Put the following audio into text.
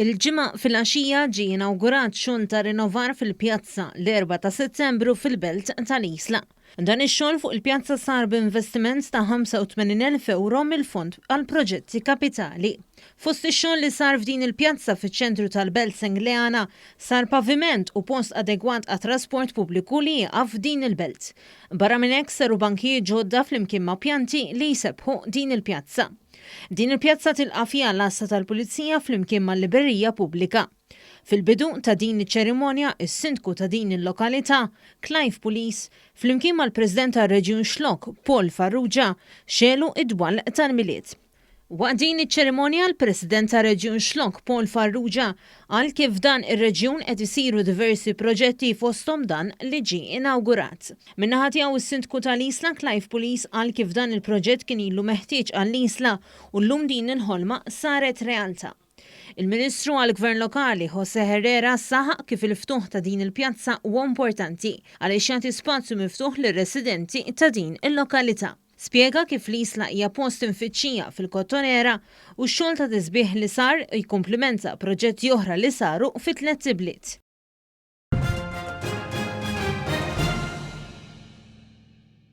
Il-Ġimgħa filgħaxija ġie inawgurat xogħol ta' rinnovar fil-Pjazza l-Erbgħa ta' Settembru fil-Belt tal-Isla. Dan ix-xogħol fuq il-pjazza sar b'investiment ta' 85,000 ewro mill-Fond għall-Proġetti Kapitali. Fost ix-xogħol li sar f'din il-pjazza fiċ-ċentru tal-Belt Sengleana sar paviment u post adegwat għat-trasport pubbliku li jieqaf f'din il-belt. Barra minn hekk saru bankijiet ġodda flimkien ma' pjanti li jsebbħu din il-pjazza. Din il-pjazza tilqa' fiha l-għassa tal-Pulizija flimkien mal-librerija pubblika. Fil-bidu ta' din iċ-ċerimonja, is-Sindku ta' din il-lokalità, Clive Pulis, flimkien mal-President tar-Reġjun Xlokk, Paul Farrugia, xegħlu id-dwal tal-Milied. Waqt din iċ-ċerimonja l-President tar-Reġjun Xlokk Paul Farrugia qal kif f'dan ir-reġjun qed isiru diversi proġetti fosthom dan li ġie inawgurat. Min-naħa tiegħu s-Sindku tal-Isla Clive Pulis qal kif dan il-proġett kien ilu meħtieġ għall-Isla u llum din il-ħolma saret realtà. Il-Ministru għall-Gvern Lokali José Herrera saħaq kif il-ftuħ ta' din il-pjazza huwa importanti għaliex jagħti spazju miftuħ lir-residenti ta' din il-lokalità. Spjega kif l-Isla hija post imfittxija fil-Kottonera u x-xogħol ta' tisbiħ li sar jikkumplimenta proġetti oħra li saru fit-tlett ibliet.